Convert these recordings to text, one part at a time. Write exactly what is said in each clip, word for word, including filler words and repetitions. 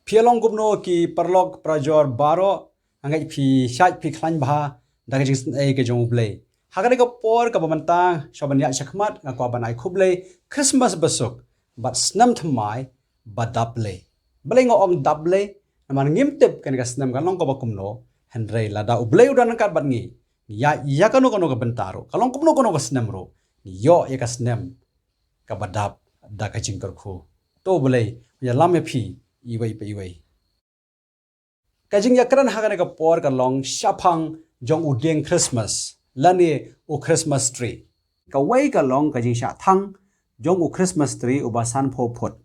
Phi long kumno ki paralok parajor baroh, nga ngeit phi shait phi khlaiñ bha da ka jingsngew ka jong U Blei. Ha kane ka por kaba mynta, shuwa ban ïaid shakhmat, nga kwah ban ai khublei Christmas basuk bad snem thymmai ba dap lei. Balei nga ong dap lei? Namar ngim tip kane ka snem kan long kaba kumno, hynrei lada U Blei u don ryngkat bad ngi, ïa, ïa kano kano ka bynta ruh, ka long kumno kano ka snem ruh, ngi ïoh ïa ka snem kaba dap da ka jingkyrkhu. To U Blei un ïalam ïa phi iwei pa iwei. Ka jingïakren ha kane ka por ka long shaphang jong u dieng Christmas lane u Christmas tree. Kawei ka long ka jingshah thang jong u Christmas tree uba sanphew phut.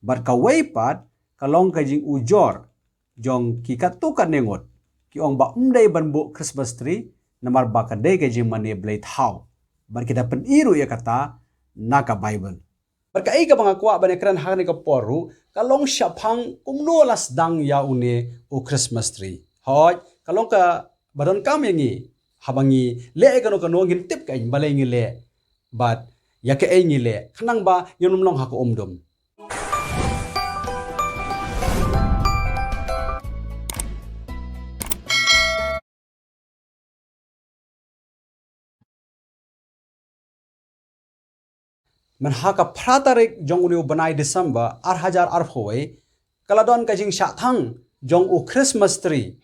Bad kawei pat ka long ka jingujor jong ki katto katne ngut ki ong ba ym dei ban buh Christmas tree namar ba ka dei ka jingmane blei thaw. Bad ki da pyni ruh ïa kata na ka Baibl. Bad kaei kaba nga kwah ban ïakren ha kane ka por ruh ka long shaphang kumno la sdang ïa une u Christmas tree. Hooid, ka long kaba donkam ïa ngi, haba ngi leh ïa kano kano ngin tip kaei balei ngi leh bad ïa kaei ngi leh, khnang ba ngin ym long ha ka umdum. Mynha ka phra tarik jong une u bnai December ar hajar arphew wei, ka la don ka jingshah thang jong u Christmas tree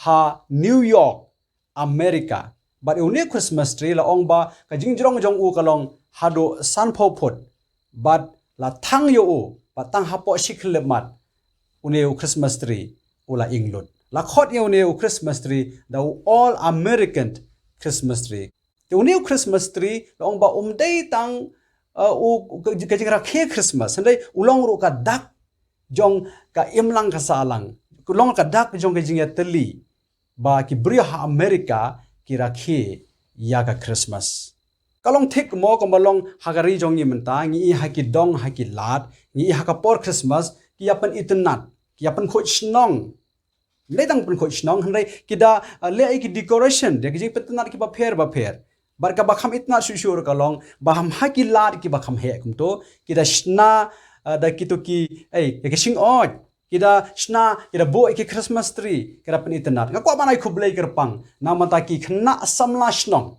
ha New York, America. Bad une u Christmas tree la ong ba ka jingjrong jong u ka long haduh sanphew phut. Bad la thang ïa u, bad tang hapoh shi khyllipmat une u Christmas tree u la ing lut. La khot ïa une u Christmas tree da u All American Christmas tree. Te une u Christmas tree la ong ba um dei tang, uh, u, ka, ka jingrakhe Christmas, hynrei u long ruh ka dak jong ka imlang ka sahlang, u long ka dak jong ka jingïatylli ba ki briew ha America ki rakhe ïa ka Christmas. Ka long thik mo kumba long ha ka ri jong ngi mynta, ngi i ha ki dong ha ki lad, ngi i ha ka por Christmas, ki ïa pynitynnad, ki ïa pynkhuid shnong. Ym dei tang pynkhuid shnong, hynrei ki da, uh, leh ïa ki decoration, da ki jingpynitynnad kiba pher ba pher. Bad kaba kham itynnad shuh shuh ruh ka long ba ha ki lad kiba kham heh kumto, ki da shna, uh, da kito ki, ei, ïa ki shingoit. Ki da shna, ki da buh ïa ki Christmas tree, ki da pynitynnad. Nga kwah ban ai khublei kyrpang na bynta ki khynnah samla shnong.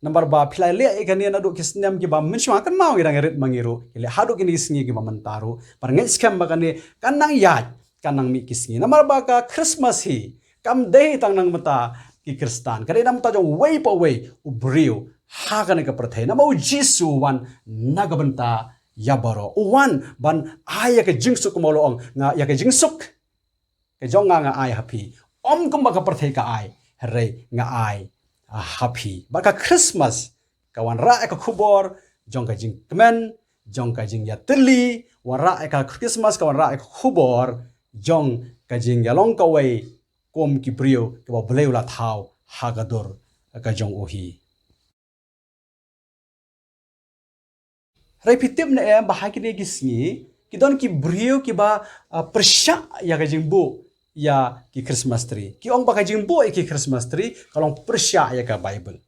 Namar ba phi la leh ïa kane naduh ki snem kiba mynshuwa, kynmaw ngi dang rit ma ngi ruh, ki leh haduh kine ki sngi kiba mynta ruh. Bad nga ngeit skhem ba kane kan nang ïaid, kan nang mih ki sngi. Namar ba ka Christmas hi kam dei tang na bynta ki Khristan, ka dei na bynta jong uwei pa uwei u briew ha kane ka pyrthei. Namar u Jisu u wan na ka bynta ïa baroh. U wan ban ai ïa ka jingsuk, kumba u la ong, nga ïa ka jingsuk ka jong nga nga ai ha phi. Ym kumba ka pyrthei ka ai, hynrei nga ai, ah, ha phi. Bad ka Christmas ka wanrah ïa ka khubor jong ka jingkmen, jong ka jingïatylli, wanrah ïa ka Christmas ka wanrah ïa ka khubor jong ka jingïalong kawei kum ki briew kiba U Blei u la thaw ha ka dur ka jong u hi. Hynrei phi tip ne em ba ha kine ki sngi ki don ki briew kiba, ah, pyrshah ïa ka jingbuh ïa ki Christmas tree. Ki ong ba ka jingbuh ïa ki Christmas tree ka long pyrshah ïa ka Baibl.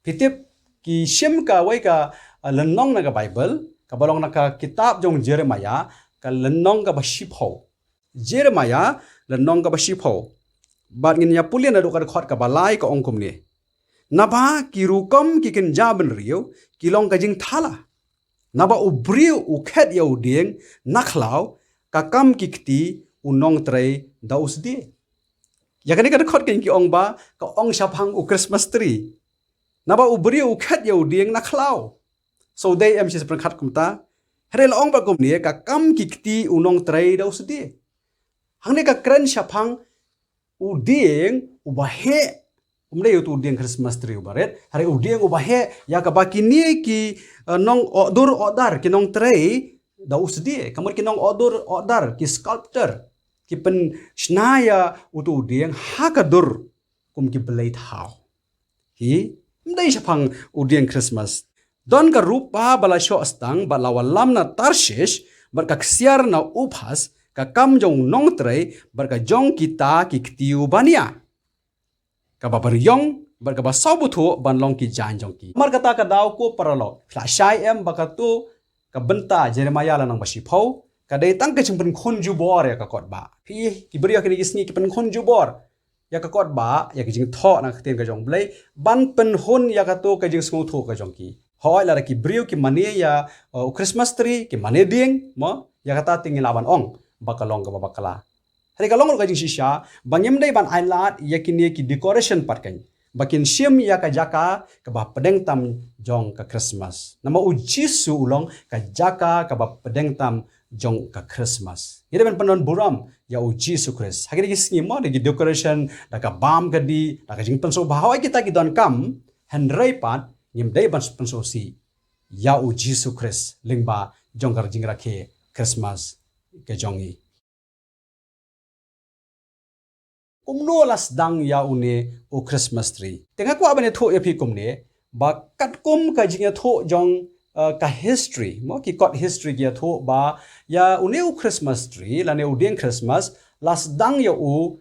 Phi tip, ki shim kawei ka, ah, lynnong na ka Baibl, kaba long na ka kitab jong Jeremiah, ka lynnong kaba shiphew. Jeremiah lynnong kaba shiphew. Bad ngin ïa pule naduh ka dkhot kaba lai, ka ong kumne. Naba ki rukom ki kynja bynriew ki long ka jingthala. Naba u briew u khet ïa u dieng na khlaw, ka kam ki kti u nongtrei da u sdie. Ïa kane ka dkhot kein ki ong ba ka ong shaphang u Christmas tree. Naba u briew u khet ïa u dieng na khlaw. So dei em shi spyrkhat kumta. Hynrei la ong ba kumne, ka kam ki kti u nongtrei da u sdie. Hangne ka kren shaphang u dieng uba heh. Um dei utu u dieng Christmas tree uba rit, hynrei u dieng uba heh, ïa kaba kine ki, eh, nong odur odar, ki nongtrei da u sdie. Ka mut ki nong odur odar, ki sculptor, ki pynshna ïa utu u dieng ha ka dur kum ki blei thaw. Hi, ym dei shaphang u dieng Christmas. Don ka rupa ba la shoh stang bad la wallam na Tarshish, bad ka ksiar na Uphas, ka kam jong u nongtrei, bad ka jong kita ki kti uba nia. Kaba bariong bad kaba saw bthuh ban long ki jaiñ jong ki. Namar kata ka daw, ko paralok, phi la shai em ba kato ka bynta Jeremiah lynnong ba shiphew ka dei tang ka jingpynkhun jubor ïa ka kot ba. Phi, ki briew kine ki sngi ki pynkhun jubor ïa ka kot ba, ïa ka jingthoh na ka ktien ka jong Blei, ban pynhun ïa kato ka jingsngewthuh ka jong ki. Hooid, lada ki briew ki mane ïa, uh, u Christmas tree, ki mane dieng, mo, ïa kata te ngi lah ban ong ba ka long kaba bakla. Hynrei ka long ruh ka jingshisha ba ngim dei ban ailad ïa kine ki decoration pat, kan ba kin shim ïa ka jaka kaba pdeng tam jong ka Christmas. Namar U Jisu u long ka jaka kaba pdeng tam jong ka Christmas. Ngi dei ban pyndon burom ïa U Jisu Khrist ha kine ki sngi, mo, da ki decoration, da ka bam ka dih, da ka jingpynsngewbha, hooid, kita ki donkam, hynrei pat ngim dei ban pynsngewsih ïa U Jisu Khrist lyngba jong ka jingrakhe Christmas ka jong ngi. Kumno la sdang ïa une u Christmas tree? Te nga kwah ban ïathuh ïa phi kumne, ba katkum ka jingïathuh jong, uh, ka history, mo, ki kot history ki ïathuh ba ïa une u Christmas tree lane u dieng Christmas la sdang ïa u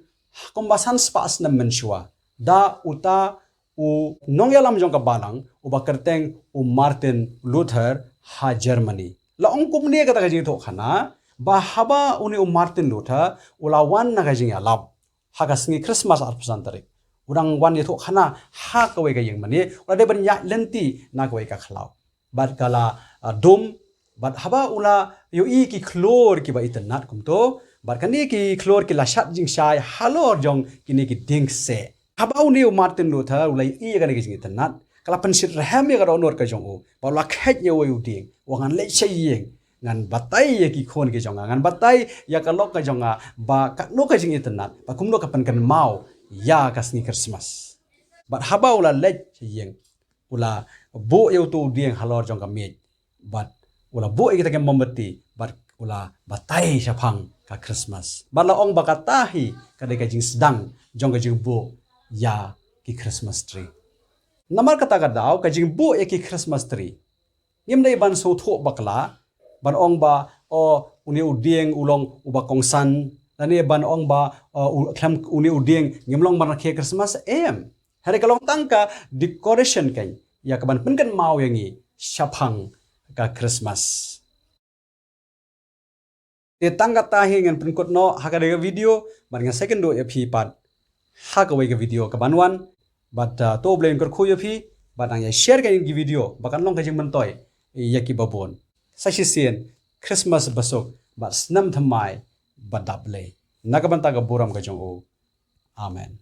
kumba san spah snem mynshuwa da uta u nongïalam jong ka balang uba kyrteng u Martin Luther ha Germany. La ong kumne kata ka jingïathuhkhana, ba haba une u Martin Luther u la wan na ka jingïalap ha ka sngi Christmas arphew san tarik, u dang wan ïathuhkhana ha kawei ka ïing mane, u la dei ban ïaid lynti na kawei ka khlaw. Bad ka la, ah, dum, bad haba u la ïohi ki khlur kiba itynnat kumto, bad kane ki khlur ki la shad jingshai halor jong kine ki dieng kseh. Haba une u Martin Luther u la ïohi ïa kane ka jingitynnat, ka la pynshit rhem ïa ka dohnud ka jong u, bad u la khet ïa uwei u dieng, u ong, ngan leit sha ïing, ngan batai ïa ki khun ki jong nga, ngan batai ïa ka lok ka jong nga ba katno ka jingitynnat, ba kumno ka pynkynmaw ïa ka sngi Christmas. Bad haba u la leit sha ïing, u la buh ïa uto u dieng halor jong ka miej, bad u la buh ïa kita ki mombati, bad u la batai shaphang ka Christmas. Bad la ong ba kata hi ka dei ka jingsdang jong ka jingbuh ïa ki Christmas tree. Namar kata ka daw ka jingbuh ïa ki Christmas tree, ngim dei ban sngewthuh bakla, ban ong ba, o, une u dieng u long uba kongsan, lane ban ong ba, o, u, khlem une u dieng ngim long ban rakhe Christmas, em. Hynrei ka long tang ka decoration kan, ïa kaban pynkynmaw ïa ngi shaphang ka Christmas. Te tang kata hi ngan pynkut noh ha kane ka video, bad ngan sa ïakynduh ïa phi pat ha kawei ka video kaban wan, bad, ah, to U Blei un kyrkhu ïa phi, bad nang ïa share kane ka video, ba kan long ka jingmyntoi ïa kiba bun. Sa shisien, Christmas basuk, bad snem thymmai badap lei. Na ka bynta ka burom ka jong U. Amen.